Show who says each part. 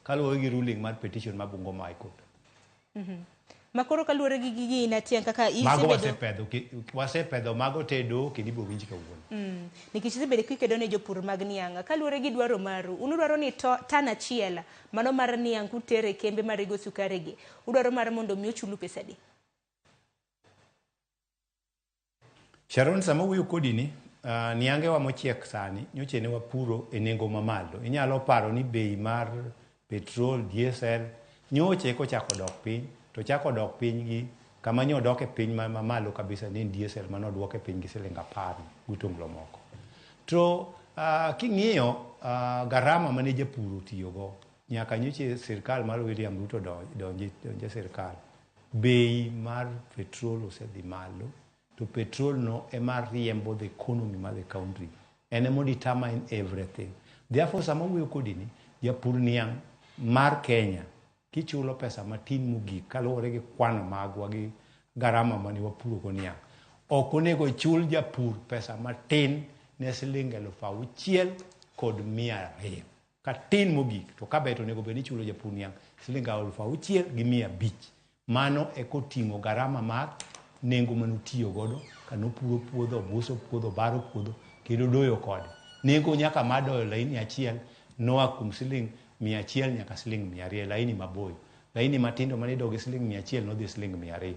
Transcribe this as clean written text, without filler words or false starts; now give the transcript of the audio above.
Speaker 1: kaluwore gi ruling mar petition mar Bungoma High Court.
Speaker 2: Ma koro kaluwore gi gigi in Atiang' kaka
Speaker 1: Mago
Speaker 2: isebedo
Speaker 1: wasepedho, wasepedho mago te doho kendo ibiro winj kawuono.
Speaker 2: Nikech isebedo kikedo ne jopur mag niang'. Kaluwore gi dwaro maru, un udwaro ni to, tan achiel mano mar niang' kutere kembe marego sukari gi, udwaro mar mondo mi ochulu pesa adi?
Speaker 1: Sharon, sama wuoyo kodi ni, niangewa mochiek sani nyocha ne wapuro e nengo mamalo. Inyalo paro ni bei mar petrol, diesel nyocha eka ochako dok piny, to ochako dok piny gi kama nyo odok e piny mamalo kabisa ne en diesel mane oduok e piny gi siling 10 gutonglo moko. To king'iyo garama mane japur otiyogo nyaka nyocha sirkal mar William Ruto donje sirkal, bei mar petrol osedhi malo, to petrol no ema riembo the economy mar the country. En ema determine everything. Therefore, sama wuoyo kodi ni, japur niang' mar Kenya kichulo pesa matin mogik kaluwore gi kwano magwa gi garama mane wapuro go niang', ok onego chul japur pesa matin ne siling 6200. Katin mogik, to kabet onego bed ni ichulo japur niang' siling 6500. Mano eka oting'o garama mar nengo mane otiyo godo kane opuro puodho, obuso puodho, obaro puodho kendo doyo kode. Nengo nyaka mar doyo laini achiel noa kuom siling 100 nyaka siling 200, laini maboyo. Laini matindo mane idoyo gi siling 100 nodhi siling 200.